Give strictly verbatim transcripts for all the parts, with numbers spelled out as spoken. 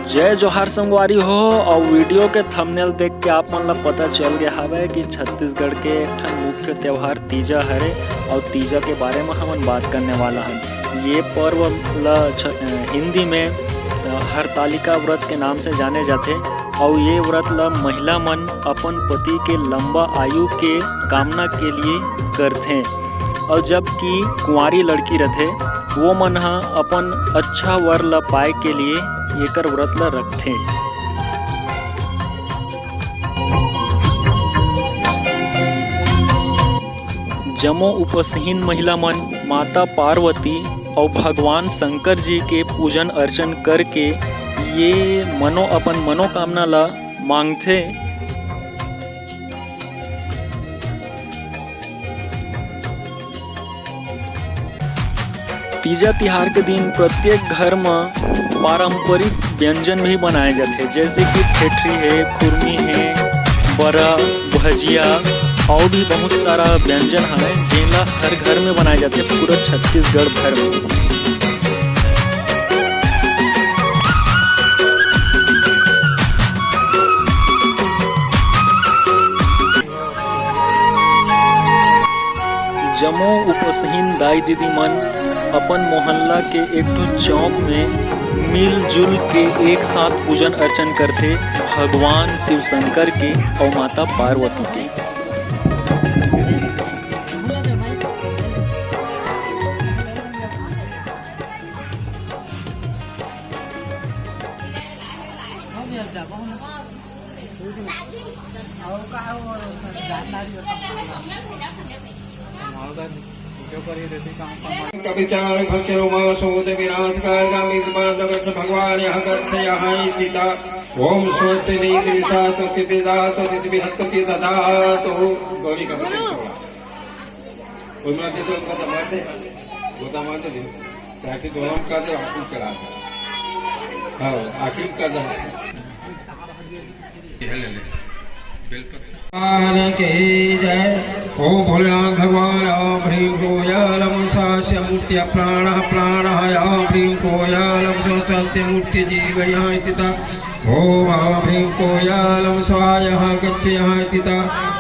जय जोहार संगवारी हो। और वीडियो के थंबनेल देख के आप मन ला पता चल गया हवय कि छत्तीसगढ़ के एक ठन मुख्य त्योहार तीजा हरे। और तीजा के बारे में हमन बात करने वाला हन। ये पर्व ला छ-, अ, हिंदी में, अ, हरतालिका व्रत के नाम से जाने जाथे। और ये व्रत ला महिला मन अपन पति के लंबा आयु के कामना के लिए करथे। और जबकि कुंवारी लड़की रथे, वो मन ह अपन अच्छा वर ला पाए के लिए एकर व्रत ला रखथे। जम्मो उपसहीन महिला मन माता पार्वती अउ भगवान शंकर जी के पूजन अर्चन करके ये मनो-, अपन मनोकामना ला मांगथे। तीजा तिहार के दिन प्रत्येक घर म पारंपरिक व्यंजन भी बनाए जाथे, जैसे कि ठेठरी है, खुरमी है, बरा, भजिया, और भी बहुत सारा व्यंजन है, जेला हर घर में बनाए जाथे पूरा छत्तीसगढ़ भर में। जम्मो उपसहीन दाई दीदी मन अपन मोहल्ला के एक ठो चौक में मिलजुल के एक साथ पूजन अर्चन करथे भगवान शिव शंकर के अउ माता पार्वती के। कविचार भक्ति रोमा शोध विनाश कारगामी पाद गच्छ भगवान, यहाँ गच्छ, यहाँ स्थिता। ओम स्वस्ति नीति विषा स्वस्ति वेदा स्वस्ति बृहस्पति दधातु। गौरी का मंत्र चला। कोई मना दे तो उनका तो मार दे, गोता मार दे, चाहे फिर दोनों का दे, आखिर चढ़ा दे। हाँ, आखिर कर दे। यह ले ले, बेलपत्र। भगवान की जय। ओम भोलेनाथ भगवान, ओम ह्रीं क्रोयालम सस्य मूर्ति प्राण प्राण, ओम ह्रीं क्रोयालम सस्य मूर्ति जीव यहाँ स्थिता। ओम ह्रीं क्रोयालम स्वाहा यहाँ गच्छ यहाँ स्थिता।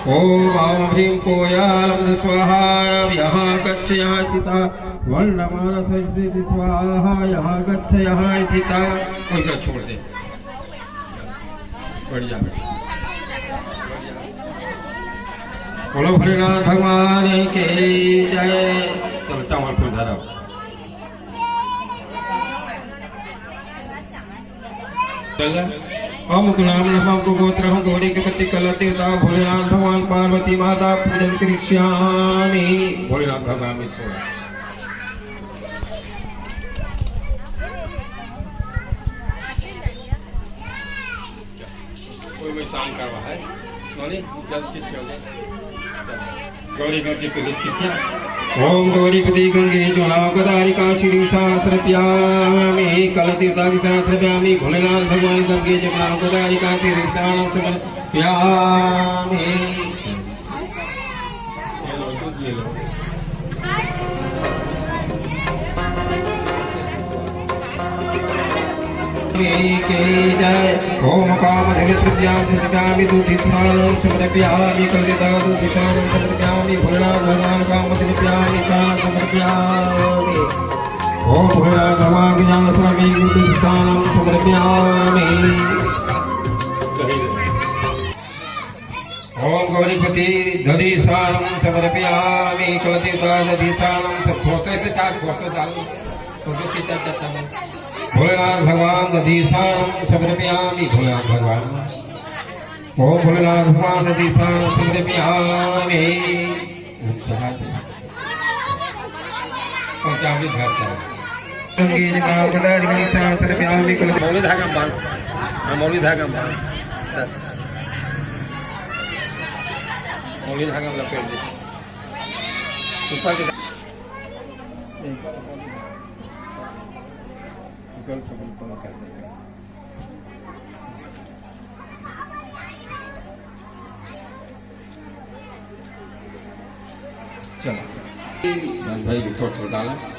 ओम ह्रीं क्रोयालम स्वाहा यहाँ गच्छ यहाँ स्थिता। वर्णमाला सरस्वती स्वाहा यहाँ गच्छ यहाँ स्थिता। कोई का छोड़ दे। बढ़िया। बोलो भोलेनाथ भगवान की जय। चलो चावल को धरो। चल। हम गुलाम नमः को गोत्र हम गौरी के पति कला देवता भोलेनाथ भगवान पार्वती माता पूजन करिष्यामि। भोलेनाथ भगवान में छोड़। कोई में शांत करवा है। नॉनी, जल छिट चल। गौरी गंगे तुझे छिटिया। ओम गौरी पति गंगे चुनाव कदारिका श्री विशाल समर्पयामि। कलती उतारी समर्पयामि। भोलेनाथ भगवान गंगे चुनाव कदारिका श्री विशाल समर्पयामि। ये लो, दूध ये लो। की जय। ओम कामधेनु तुभ्यं समर्पयामि, दूधिस्थानं समर्पयामि, कलशस्थानं दूधिस्थानं समर्पयामि, भोलेनाथ भगवान कामधेनु तुभ्यं स्थानं समर्पयामि। ओम भोलेनाथ भगवान की जान समर्पयामि, दूधिस्थानं समर्पयामि। ओम गौरीपति दधिस्थानं समर्पयामि, कलशस्थानं दधिस्थानं स-, फोटो से चार, फोटो डाल, फोटो खींचा चाचा मैं। भोलेनाथ भगवान दधिस्थानं समर्पयामि, भोलेनाथ भगवान। ओम भोलेनाथ भगवान दधिस्थानं समर्पयामि। ओम शांति। पंचामृत घाट का। गंगे जी मां कदा जी मां शांत से प्यामी कल। मौली धागा में बांध। हाँ, मौली धागा में बांध। मौली धागा में लपेट दे। ऊपर के चला। बस भाई, थोड़ा, थोड़ा डाला।